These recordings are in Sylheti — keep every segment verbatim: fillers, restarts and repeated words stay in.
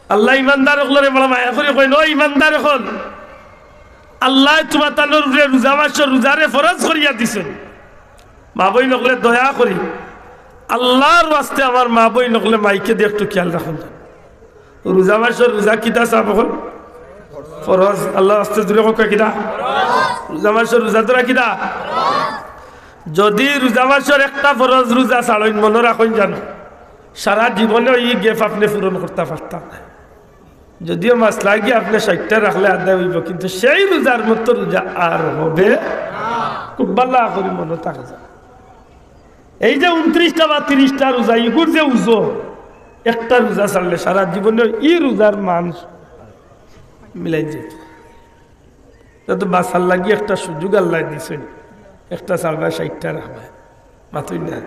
আল্লায় ইমানদার অকলরে বড় মায়া করি কইন, "ও ইমানদার অকল, আল্লায় তুমাতানর উপরে রোজা মাসর রোজারে ফরজ করিয়া দিছইন।" মা-বইন অকলে দয়া করি, আল্লার ওয়াস্তে আমার মা-বইন অকলে মাইকে দিয়া একটু খিয়াল রাখইন। রোজা মাসর রোজা কিতা সাব অকল? ফরজ। আল্লার ওয়াস্তে জুরে কউক্কা কিতা? রোজা মাসর রোজা ধরা কিতা? যুদি রোজা মাসর একটা ফরজ রোজা ছাড়ইন, মনো রাখইন জানো, সারা জীবনে ই gap আপনে পূরণ করতা পারতা নায়। যদিও মাসলা গিয়া আপনে ষাইটটা রাখলে আদায় অইবো, কিন্তু সেই রোজার মতো রোজা আর হবে না। খুব ভালা করি মনো থাকে যেন। এই যে ঊনত্রিশটা বা ত্রিশটা রোজা, ইগুর যে ওজন, একটা রোজা ছাড়লে সারা জীবনে ই রোজার মান মিলাই যাইতো। তে তো বাঁচার লাগি একটা সুযোগ আল্লায় দিছইন, একটা ছাড়বা, ষাইটটা রাখবা। মাতইন না।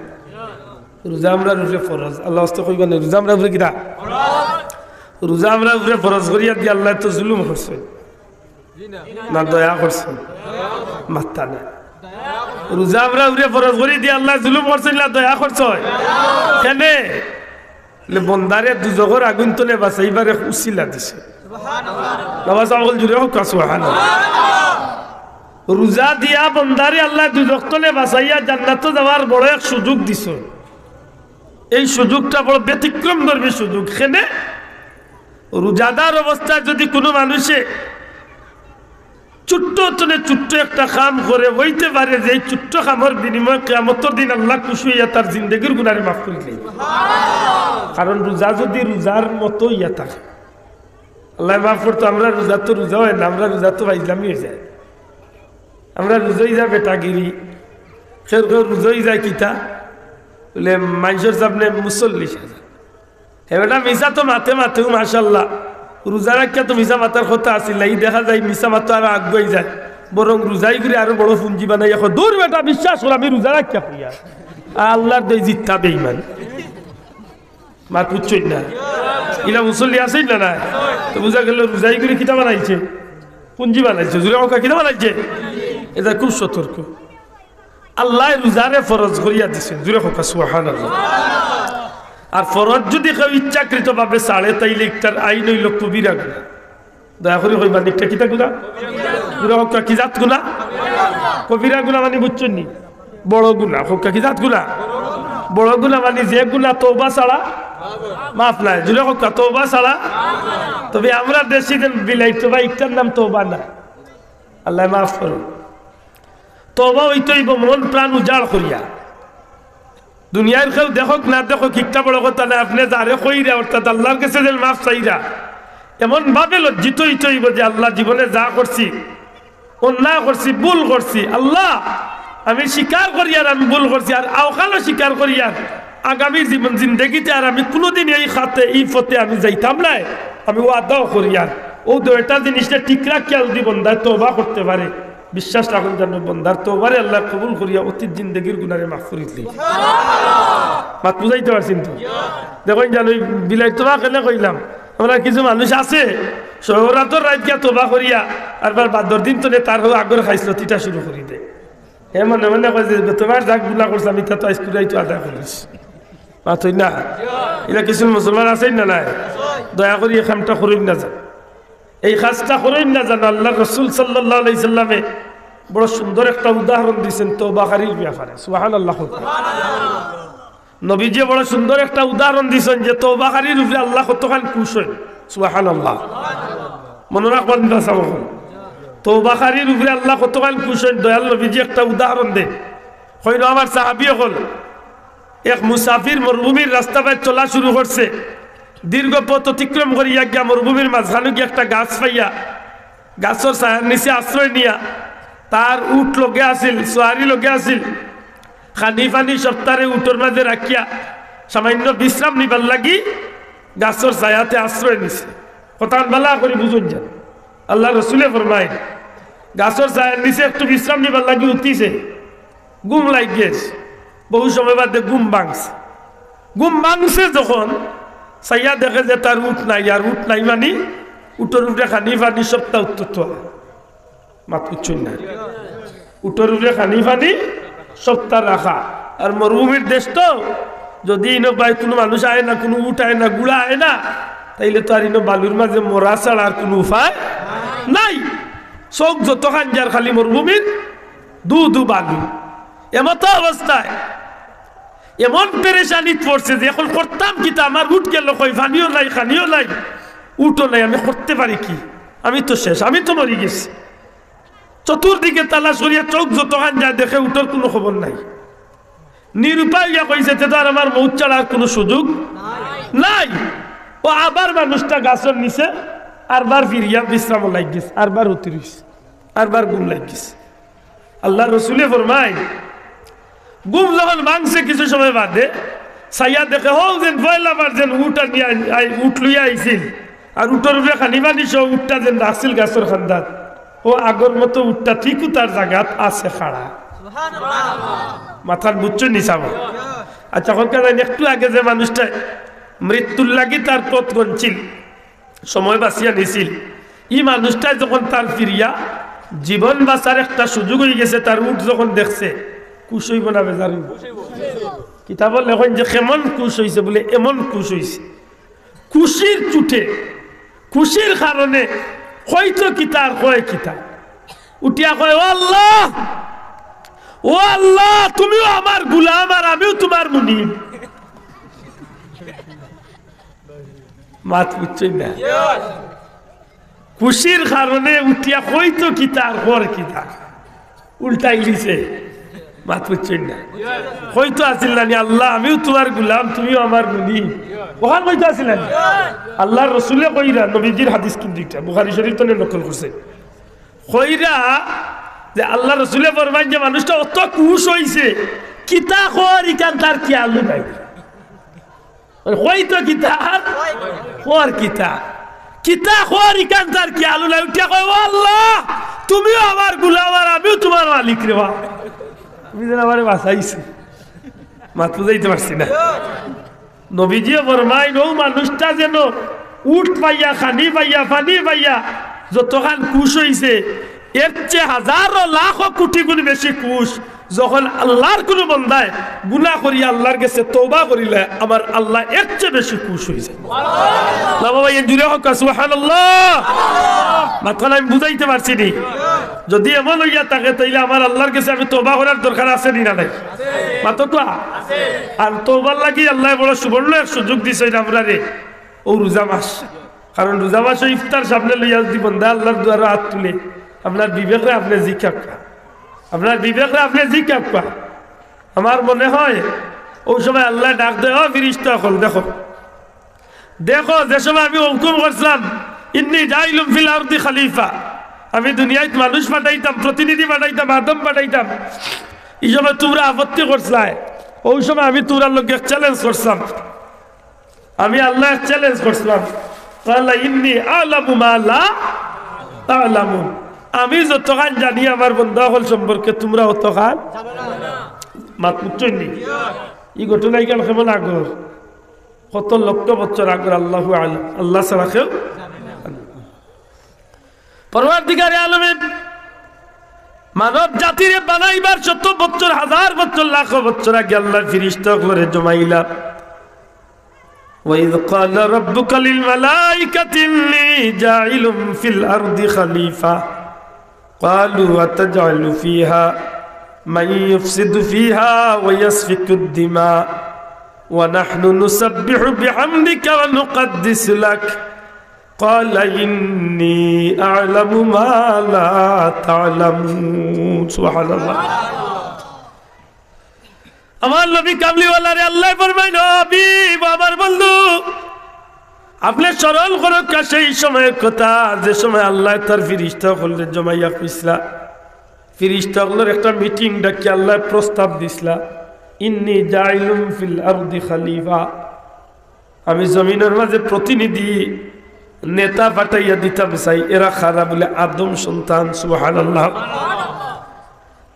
রোজা আমরার উপরে ফরজ। আল্লার ওয়াস্তে কইবা না, রোজা আমরার উপরে কিতা? রোজা আমরার উপরে ফরজ করিয়া দি আল্লায় তো জুলুম করছইন না দয়া করছইন? মাতরা না। রোজা আমরার উপরে ফরজ করি দি আল্লায় জুলুম করছইন না দয়া করছইন? কেনে? বলে, বন্দারে দুজখর আগুন তনে বাঁচাইবার এক উছিলা দিছে। বাবা সাব অকল জুরে কউক্কা সুবহানাল্লাহ। রোজা দিয়া বন্দারে আল্লায় দুজখ তনে বাঁচাইয়া জান্নাতো যাওয়ার বড় এক সুযোগ দিছইন। এই সুযোগটা বড় ব্যতিক্রমধর্মী সুযোগ। কেনে? রোজাদার অবস্থায় যুদি কুনু মানুষে ছোট্ট তনে ছোট্ট একটা কাম করে, অইতে পারে যে এই ছোট্ট কামর বিনিময়ে কিয়ামতর দিন আল্লাহ খুশি অইয়া তার জিন্দেগির গুনারে মাফ করি দিলাইবা। কারণ রোজা যুদি রোজার মতো অইয়া থাকে, আল্লায় মাফ করতো। আমরার রোজা তো রোজা অয় না, আমরার রোজা তো ফাইজলামি অই যায়। আমরার রোজা অই যায় বেটাগিরি, কেউর কেউর রোজা অই যায় কিতা, বলে মাইনষর সামনে মুসল্লি সাজা। হে বেটা, মিছা তো মাতে মাতেউ মাশাআল্লাহ। রোজা রাখিয়া তো মিছা মাতার কথা আছিল না। ই দেখা যায় মিছা মাতো আরো আগুয়াই যায়। বরং রোজাই করি আরো বড় পুঞ্জি বানাইয়া কয়, "দূর বেটা, বিশ্বাস কর, আমি রোজা রাখিয়া কইয়ার।" আল্লার দোহাই, জিত্তা বেইমান। মাত বুঝছইন না? ইলা মুসল্লি আছইন না, না? তো বুঝা গেল রোজাই করি কিতা বানাইছে? পুঞ্জি বানাইছে। জুরে কউক্কা কিতা বানাইছে? এটা খুব সতর্ক। আল্লায় রোজারে ফরজ করিয়া দিছইন, জুরে কউক্কা সুবহানাল্লাহ। আর ফরজ যুদি কেউ ইচ্ছাকৃতভাবে ছাড়ে, তাইলে ইটার আইন অইলো কবিরা গুনা। দয়া করি কইবা, ইটা কিতা গুনা? জুরে কউক্কা, কি জাত গুনা? কবিরা গুনা মানি বুঝছইন নি? বড় গুনা। কউক্কা, কি জাত গুনা? বড় গুনা মানি যে গুনা তওবা ছাড়া মাফ নায়। জুরে কউক্কা, তওবা ছাড়া। তবে আমরার দেশি যেন বিলাইত বা ইটার নাম তওবা না। আল্লায় মাফ করো। তওবা অইতো অইবো মন প্রাণ উজাড় করিয়া। দুনিয়ার কেউ দেখউক না দেখউক, ইটা বড় কথা নায়। আপনে যারে কইরা, অর্থাৎ আল্লার গেছে যেন মাফ চাইরা, এমন ভাবে লজ্জিত অইতো অইবো যে, "আল্লাহ, জীবনে যা করছি, অন্যায় করছি, ভুল করছি, আল্লাহ, আমি স্বীকার করিয়ার আমি ভুল করছি, আর অউখানও স্বীকার করিয়ার আগামী জীবন জিন্দেগিতে আর আমি কুনুদিন এই খাতে, এই পথে আমি যাইতাম নায়, আমি ওয়াদাও করিয়ার।" অউ দুইটা জিনিসরে ঠিক রাখিয়া যুদি বন্দায় তওবা করতে পারে, বিশ্বাস রাখইন যেন বন্দার তওবারে আল্লায় কবুল করিয়া অতীত জিন্দেগির গুনারে মাফ করি দিলাইবা। মাত বুঝাইতে পারছি নি তো? দেখইন যেন ওই বিলাইত তওবা কেনে কইলাম, আমরার কিছু মানুষ আছে, শবে বরাতর রাইত গিয়া তওবা করিয়া, আরবার বাদর দিন তনে তার অউ আগর খাইছলতিটা শুরু করি দেয়। হে মনে মনে কয় যে, "তোমার যা গুনা করছলাম, ইতা তো আইজ কুরাইতো আদায় করিলিছি।" মাতইন না? ইলা কিছু মুসলমান আছইন না নাই? দয়া করি এই কামটা করইন না যেন। এই কাজটা করইন না যেন। আল্লার রসুল সাল্লাল্লাহু আলাইহি সাল্লামে বড় সুন্দর একটা উদাহরণ দিছইন তওবাকারীর ব্যাপারে। সুবহানাল্লাহ। নবীজিয়ে বড় সুন্দর একটা উদাহরণ দিছইন যে তওবাকারীর উপরে আল্লাহ কতখান খুশ অইন। সুবহানাল্লাহ। মনো রাখবা, তওবাকারীর উপরে আল্লাহ কতখান খুশ অইন। দয়াল নবীজিয়ে একটা উদাহরণ দেইন। কইন, আমার সাহাবী অকল, এক মুসাফির মরুভূমির রাস্তা বায় চলা শুরু করছে। দীর্ঘ পথ অতিক্রম করিয়া গিয়া মরুভূমির মাঝখানো গিয়া একটা গাছ পাইয়া, গাছর ছায়ার নিচে আশ্রয় নিয়া, তার উট লগে আছিল, সোয়ারি লগে আছিল, খানি পানি সবতারে উটর মাঝে রাখিয়া সামান্য বিশ্রাম নিবার লাগি গাছর ছায়াতে আশ্রয় নিছে। কথাখান ভালা করি বুঝইন যেন। আল্লার রসুলে ফরমাইন, গাছর ছায়ার নিচে একটু বিশ্রাম নিবার লাগি উঠিছে, ঘুম লাগি গেছে, বহু সময় বাদে ঘুম ভাঙছে। ঘুম ভাঙছে যখন, চাইয়া দেখে যে তার উট নাই, আর উট নাই মানি উটর উপরে খানি পানি সবতা উত্তর। মাত বুঝছইন না? উটর উপরে খানি পানি সবতা রাখা। আর মরুভূমির দেশ তো, যুদি ইনো বায় কুনু মানুষ আয় না, কুনু উট আয় না, ঘুড়া আয় না, তাইলে তো আর ইনো বালুর মাঝে মরা ছাড়া আর কুনু উপায় নাই। চউখ যতখান যার খালি মরুভূমির ধু ধু বালু। এমতো অবস্থায় এমন পেরেশানিত পড়ছে যে অখন করতাম কিতা, আমার উট গেল কই, পানিও নাই, খানিও নাই, উটও নাই, আমি করতে পারি কি? আমি তো শেষ, আমি তো মরি গেছি। চতুর্দিকে তালাশ করিয়া চউখ যতখান যায় দেখে উটর কুনু খবর নাই। নিরুপায় অইয়া কইছে, "তে তো আর আমার মউত ছাড়া আর কুনু সুযোগ নাই।" ও আবার মানুষটা গাছর নিচে আরবার ফিরিয়া বিশ্রামো লাগি গেছে, আরবার হুতি রইছে, আরবার ঘুম লাগি গেছে। আল্লার রসুলে ফরমাইন, ঘুম যখন ভাঙছে কিছু সময় বাদে, চাইয়া দেখে, হউ যেন পয়লাবার যেন উট আনিয়া আই-, উট লইয়া আইছিল, আর উটর উপরে খানি পানি সহ উটটা যেন রাখছিল গাছর কান্দাত, ও আগর মতো উটটা ঠিকউ তার জাগাত আছে খাড়া। মাতখান বুঝছইন নি সাব? আচ্ছা, অখন কার একটু আগে যে মানুষটা মৃত্যুর লাগি তার পথ গনছিল, সময় বাছিয়া নিছিল, ই মানুষটায় যখন তার ফিরিয়া জীবন বাঁচার একটা সুযোগ অইগেছে, তার উট যখন দেখছে, খুশ অইবো না বেজার অইবো? কিতাবো লেখইন যে কেমন খুশ অইছে, বুলে এমন খুশ অইছে, খুশির চুটে, খুশির কারণে কইতো কিতা আর কয় কিতা। উঠিয়া কয়, "ও আল্লাহ, ও আল্লাহ, তুমিও আমার গুলাম আর আমিও তুমার মুনিব।" মাত বুঝছইন না? খুশির কারণে উঠিয়া কইতো কিতা আর কর কিতা, উল্টাই দিছে। মাত বুঝছইন না? কইতো আছিল না নি, "আল্লাহ, আমিও তুমার গুলাম, তুমিও আমার মুনিব"? অখান কইতো আছিল না নি? আল্লার রসুলে কইরা, নবীজির হাদিস কিন্তু ইটা, বুখারী শরীফ তনে নকল করছে। কইরা যে আল্লার রসুলে ফরমাইন যে মানুষটা অত খুশ অইছে, কিতা কর ইখান তার খিয়ালও নাই। মানে, কইতো কিতা আর কর কিতা? কিতা কর ইখান তার খিয়ালও নাই। উঠিয়া কয়, "ও আল্লাহ, তুমিও আমার গুলাম আর আমিও তুমার মালিক রে বা। তুমি যেন আমারে বাঁচাইছো।" মাত বুঝাইতে পারছি না। নবীজিয়ে ফরমাইন, ও মানুষটা যেন উট পাইয়া, খানি পাইয়া, পানি পাইয়া যতখান খুশ অইছে, এর চেয়ে হাজারো লাখো কোটি গুণ বেশি খুশ যখন আল্লার কুনু বন্দায় গুনা করি আল্লার গেছে তওবা করিলে, আমার আল্লাহ এর চেয়ে বেশি খুশ অইযায়। না বাবা, এ জুরে কউক্কা সুবহানাল্লাহ। মাতখান আমি বুঝাইতে পারছি নি? যদি এমন অইয়া থাকে, তাইলে আমার আল্লার গেছে আমি তওবা করার দরকার আছে নি না নাই? মাতউক্কা। আর তওবার লাগি আল্লায় বড় সুবর্ণ এক সুযোগ দিছইন আমরারে, অউ রোজা মাস। কারণ রোজা মাসো ইফতার সামনে লইয়া যদি বন্দা আল্লার দুয়ারো আত তুলে, আপনার বিবেকরে আপনে জিকাউক্কা, আপনার বিবেকরে আপনে জিকাউক্কা। আমার মনে হয় অউ সময় আল্লায় ডাক দেয়, "ও ফিরিস্তা অকল, দেখো, দেখো, যে সময় আমি হুকুম করছিলাম, ইন্নী জাইলুম ফিল আরদি খালিফা, আমি দুনিয়াত মানুষ পাঠাইতাম, প্রতিনিধি পাঠাইতাম, আদম পাঠাইতাম, ই সময় তুমরা আপত্তি করছলায়, অউ সময় আমি তুমরার লগে চ্যালেঞ্জ করছিলাম।" আমি আল্লায় চ্যালেঞ্জ করছিলাম, "ক্বালা ইন্নী আ'লামু মা লা তা'লামুন।" আমি যতখান জানি আমার বন্দা অকল সম্পর্কে তুমরা অতখান। মাত বুঝছইন নি? ই ঘটনা ইখান কেমন আগর? কত লক্ষ বছর আগর, আল্লাহু আ'লাম, আল্লাহ ছাড়া কেউ। পরওয়ারদিগারে আলমে মানব জাতিরে বানাইবার শত বছর, হাজার বছর, লাখো বছর আগে আল্লায় ফিরিস্তা অকলরে জমাইলা। وإذ قال ربك للملائكة إني جاعل في الأرض خليفة قالوا أتجعل فيها من يفسد فيها ويسفك الدماء ونحن نسبح بحمدك ونقدس لك قال إني أعلم ما لا تعلمون। সুবহানাল্লাহ। আমার নবী কামলিওয়ালারে আল্লায় ফরমাইন, "ও হাবিব, আমার বন্ধু, আপনে স্মরণ করউক্কা সেই সময়র কথা, যে সময় আল্লায় তার ফিরিস্তা অকলরে জমাইয়া কইছলা, ফিরিস্তা অকলর একটা মিটিং ডাকি আল্লায় প্রস্তাব দিছলা, ইন্নী জাইলুম ফিল আরদি খালিফা।" আমি জমিনর মাঝে প্রতিনিধি নেতা পাঠাইয়া দিতাম চাই, এরা কারা? বুলে আদম সন্তান। সুবহানাল্লাহ।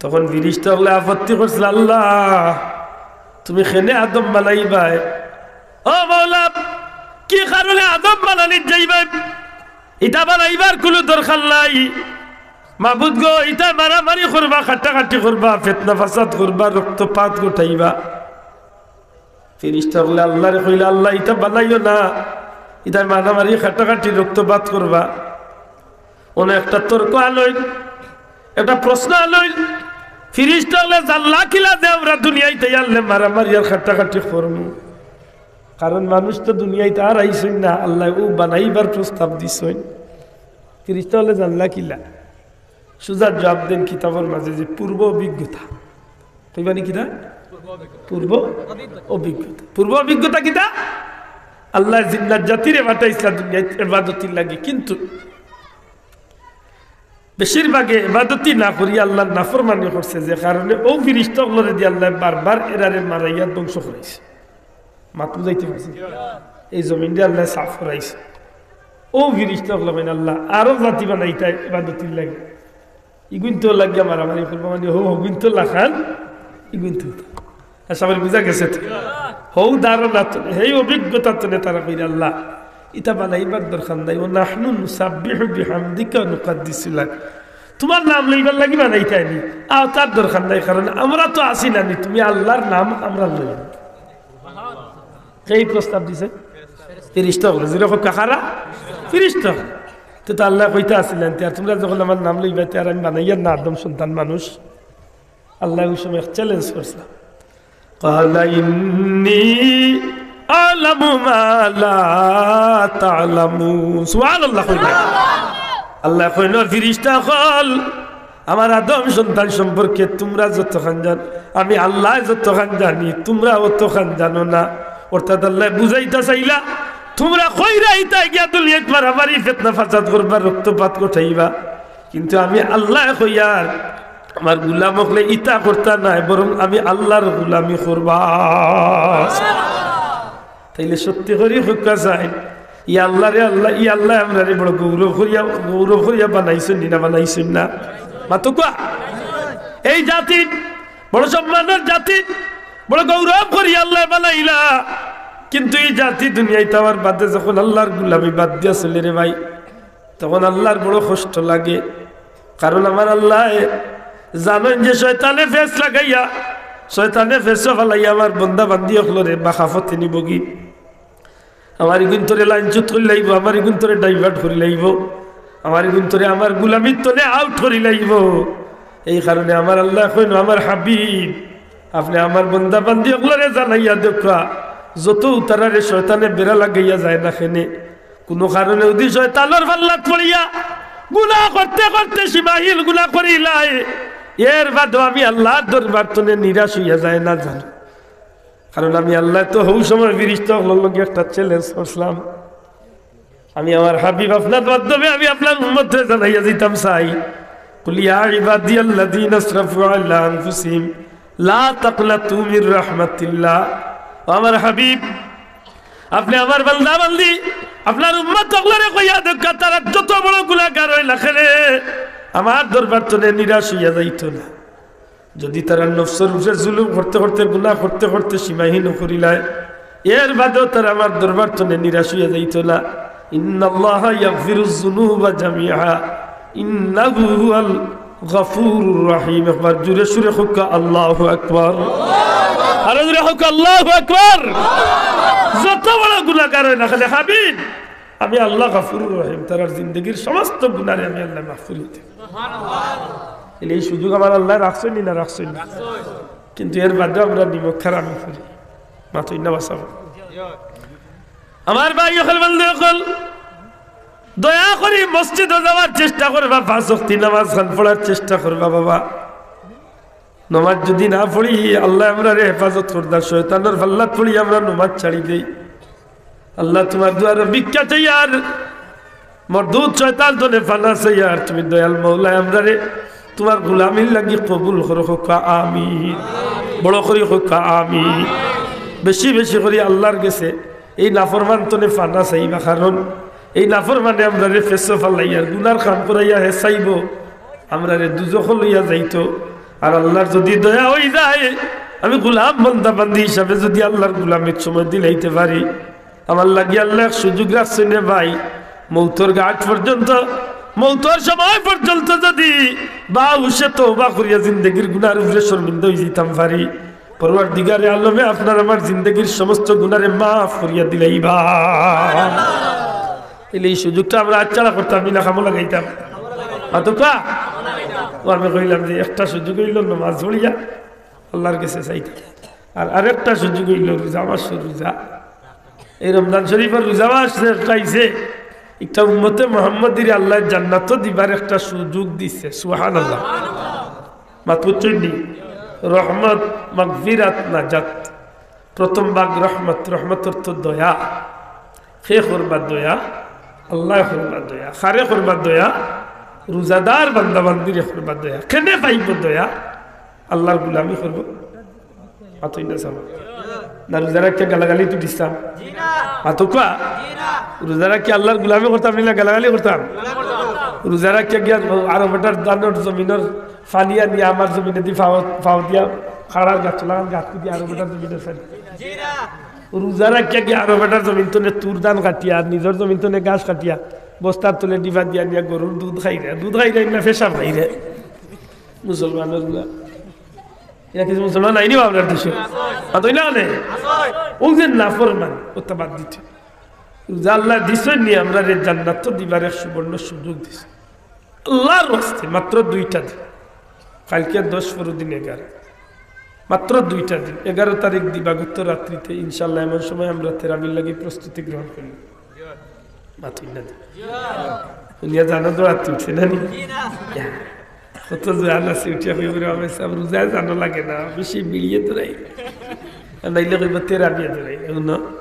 তখন ফিরিস্তা অকলে আপত্তি করছলা, "আল্লাহ, তুমি কেনে আদম বানাইবায়? ও মাওলা, কি কারণে আদম বানানিত যাইবায়? ইতা বানাইবার কুনু দরকার নাই। মাবুদ গো, ইতা মারামারি করবা, কাটাকাটি করবা, ফিতনা ফাসাদ করবা, রক্তপাত ঘটাইবা।" ফিরিস্তা অকলে আল্লারে কইলা, "আল্লাহ, ইতা বানাইও না, ইতায় মারামারি, কাটাকাটি, রক্তপাত করবা। অনো একটা তর্ক আনইন, একটা প্রশ্ন আনইন, ফিরিস্তা অকলে জানলা কিলা যে আমরা দুনিয়াইত আইলে মারামারি আর কাটাকাটি করমু? কারণ মানুষ তো দুনিয়াইত আর আইছইন না, আল্লায় অউ বানাইবার প্রস্তাব দিছইন। ফিরিস্তা অকলে জানলা কিলা? সুজা জুয়াব দেইন কিতাবর মাঝে যে পূর্ব অভিজ্ঞতা। কইবা নি কিতা? পূর্ব অভিজ্ঞতা। পূর্ব অভিজ্ঞতা কিতা? আল্লায় জিন্নাত জাতিরে পাঠাইছলা দুনিয়াইত এবাদতির লাগি, কিন্তু বেশিরভাগে এবাদতি না করি আল্লার নাফরমানি করছে, যে কারণে অউ ফিরিস্তা অকলরে দি আল্লায় বারবার এরারে মারাইয়া ধ্বংস করাইছে। মাত বুঝাইতে পারছি? এই জমিনরে আল্লায় সাফ করাইছে। অউ ফিরিস্তা অকলে কইন, "আল্লা, আরো জাতি বানাইতায় এবাদতির লাগি।" ইগুইনতর লাগিয়া মারামারি করবা মানে, হউ, হগুইনতর লাখান, ইগুইনতর। আশা করি বুঝা গেছে তো। হউ ধারণা তো, হেই অভিজ্ঞতা তো নে তারা কইরা, "আল্লা, ইতা বানাইবার দরকার নাই, ونحن نسبح بحمدك ونقدس لك।" তুমার নাম লইবার লাগি বানাইতায় নি, আর তার দরকার নাই, কারণ আমরা তো আছি না নি, তুমি আল্লার নাম আমরা লই। কে ই প্রস্তাব দিছে? ফিরিস্তা অকলে। জোরে কউক্কা, কারা? ফিরিস্তা অকলে। তে তো আল্লায় কইতা আছিলা নি, তে আর তুমরা যখন আমার নাম লইবায়, তে আর আমি বানাইয়ার না আদম সন্তান মানুষ? আল্লায় অউ সময় এক challenge করছলা। قال إني أعلم ما لا تعلمون। সুবহানাল্লাহ কইবা। আল্লায় কইন, "ফিরিস্তা অকল, আমার আদম সন্তান সম্পর্কে তুমরা যতখান জানো, আমি আল্লায় যতখান জানি, তুমরা অতখান জানো না।" অর্থাৎ আল্লায় বুঝাইতা চাইলা, তুমরা কইরায় ইতায় গিয়া দুনিয়াইত মারামারি, ফিতনা, ফাসাদ করবা, রক্তপাত ঘটাইবা, কিন্তু আমি আল্লায় কইয়ার, আমার গুলাম অকলে ইতা করতা নায়, বরং আমি আল্লার গুলামি করবা। তাইলে সত্যি করি কউক্কা চাইন, ই আল্লারে আল্লা, ই আল্লায় আমরারে বড় গৌরব করিয়া, গৌরব করিয়া বানাইছইন নি না বানাইছইন না? মাতউক্কা। এই জাতি, বড় সম্মানর জাতি, বড় গৌরব করি আল্লায় বানাইলা। কিন্তু ই জাতি দুনিয়াইত আওয়ার বাদে যখন আল্লার গুলামি বাদ দিয়া চলে রে ভাই, তখন আল্লার বড় কষ্ট লাগে। কারণ আমার আল্লায় জানইন যে শয়তানে ফেস লাগাইয়া, শয়তানে ফেসো ফালাইয়া আমার বন্দা বান্দি অকলরে বাঁকা পথে নিবোগি। আমার ইগুইনতরে লাইনচ্যুত করি লাইবো, আমার ইগুইনতরে divert করি লাইবো, আমার ইগুইনতরে আমার গুলামির তনে out করি লাইবো। এই কারণে আমার আল্লায় কইন, "আমার হাবিব, আপনে আমার বন্দা বান্দি অকলরে জানাইয়া দেউক্কা, যত উতারারে শয়তানে বেড়া লাগাইয়া যায় না কেনে, কুনু কারণে যুদি শয়তানর ফাল্লাত পড়িয়া গুনা করতে করতে সীমাহীন গুনা করিলায়, এর বাদেও আমি আল্লার দরবার তনে নিরাশ অইয়া যায় না জানো।" কারণ আমি আল্লায় তো হউ সময় ফিরিস্তা অকলর লগে একটা challenge করছলাম। আমি আমার হাবিব আপনার মাধ্যমে আমি আপনার উম্মতরে জানাইয়া দিতাম চাই, قل يا عبادي الذين أسرفوا على أنفسهم لا تقنطوا من رحمة الله। ও আমার হাবিব, আপনে আমার বান্দা বান্দি, আপনার উম্মত অকলরে কইয়া দেউক্কা, তারা যত বড় গুনাগার অইলা কেনে, আমার দরবার তনে নিরাশ অইয়া যাইতো না। যুদি তারা নফসর উপরে জুলুম করতে করতে, গুনা করতে করতে সীমাহীন করিলায়, এর বাদেও তারা আমার দরবার তনে নিরাশ অইয়া যাইতো না। إن الله يغفر الذنوب جميعا إنه هو الغفور الرحيم। একবার জোরে সোরে কউক্কা, আল্লাহু আকবার। আরো জোরে কউক্কা, আল্লাহু আকবার। যত বড় গুনাগার অইলা কেনে, হাবিব, আমি আল্লা গাফুরুর রহিম, তারার জিন্দেগির সমস্ত গুনারে আমি আল্লায় মাফ করি দেই। তাইলে ই সুযোগ আমার আল্লায় রাখছইন নি না রাখছইন না? কিন্তু এর বাদেও আমরা নিমক হারামি করি, মাতইন না বাঁচাবো। আমার ভাই অকল, বন্ধু অকল, দয়া করি মসজিদো যাওয়ার চেষ্টা করবা, পাঁচ ওয়াক্তি নামাজ খান পড়ার চেষ্টা করবা বাবা। নমাজ যুদি না পড়ি, আল্লায় আমরারে হেফাজত করতা, শয়তানর ফাল্লাত পড়ি আমরা নমাজ ছাড়ি দেই। আল্লা, তুমার দুয়ারো ভিক্ষা চাইয়ার, মরদুদ শয়তান তনে ফানা চাইয়ার, তুমি দয়াল মওলায় আমরারে তুমার গুলামির লাগি কবুল করো, কউক্কা আমিন। বড় করি কউক্কা আমিন। বেশি বেশি করি আল্লার গেছে এই নাফরমান তনে ফানা চাইবা, কারণ এই নাফরমানে আমরারে ফেসো ফালাইয়ার গুনার কাম করাইয়া হে চাইবো আমরারে দুজখো লইয়া যাইতো। আর আল্লার যুদি দয়া অইযায়, আমি গুলাম বন্দা বান্দি হিসাবে যুদি আল্লার গুলামির সময় দিলাইতে পারি, আমার লাগি আল্লায় এক সুযোগ রাখছইন রে ভাই। মউতর ঘাট পর্যন্ত, মউতর সময় পর্যন্ত যুদি বাহুশে তওবা করিয়া জিন্দেগির গুনার উপরে শর্মিন্দা অইযিতাম পারি, পরওয়ারদিগারে আলমে আপনার আমার জিন্দেগির সমস্ত গুনারে মাফ করিয়া দিলাইবা। তাইলে এই সুযোগটা আমরা আচ্ছাড়া করতাম নি না, কামো লাগাইতাম? মাতউক্কা। ও আমি কইলাম যে একটা সুযোগ অইলো নামাজ পড়িয়া আল্লাহর গেছে চাইতাম, আর আরেকটা সুযোগ অইলো রোজা মাসর রোজা। এই রমজান শরীফর রোজা মাস যে একটা আইছে, একটা উম্মতে মোহাম্মদীরে আল্লায় জান্নাতো দিবার একটা সুযোগ দিছে। সুবহানাল্লাহ। মাত বুঝছইন নি? রহমত, মাগফিরাত, নাজাত। প্রথম ভাগ রহমত, রহমত অর্থ দয়া। কে করবা দয়া? আল্লায় করবা দয়া। কারে করবা দয়া? রোজাদার বান্দা বান্দিরে করবা দয়া। কেনে পাইবো দয়া? আল্লাহর গুলামি করবো। মাতইন না সামনে। না রোজা রাখিয়া গালাগালি তো দিতাম। মাতউক্কা। রোজা রাখিয়া আল্লাহর গুলামি করতাম নি না গালাগালি করতাম? রোজা রাখিয়া গিয়া আরো বেটার দানর জমিনর পানি আনিয়া আমার জমিনেদি ফাও, ফাও দিয়া খাড়ার গাছ লাগান গাছ দিয়া আরো বেটার জমিনর পানি। রোজা রাখিয়া গিয়া আরো বেটার জমিন তনে তুর ধান কাটিয়া আর নিজর জমিন তনে ঘাস কাটিয়া বস্তার তলে ডিবা দিয়া নিয়া গরুর দুধ খাইরে, দুধ খাইরে না পেশাব খাইরে। মুসলমানর গুলা। ইয়া কিছু মুসলমান নাই নি বা আমরার দেশো? মাতইন না কেনে? ও যে নাফরমান, ওটা বাদ দিতে। রোজা আল্লায় দিছইন নি, আমরারে জান্নাতো দিবার এক সুবর্ণ সুযোগ দিছে। আল্লাহর ওয়াস্তে মাত্র দুইটা দিন, কালকে দশ পরদিন এগারো, মাত্র দুইটা দিন, এগারো তারিখ দিবাগত রাত্রিতে ইনশাআল্লাহ এমন সময় আমরা তেরাবির লাগি প্রস্তুতি গ্রহণ করি। মাতইন না। শুনিয়া জানো তো রাত্রি উঠছে না নি? কত জোয়ান আছে উঠিয়া কইবো, "রে বাবা, সব রোজায় জানো লাগে না, বেশি বিড়িয়ে তো নাই, আর নাইলে কইবো তেরাবিয়ে তো নাই।" এখন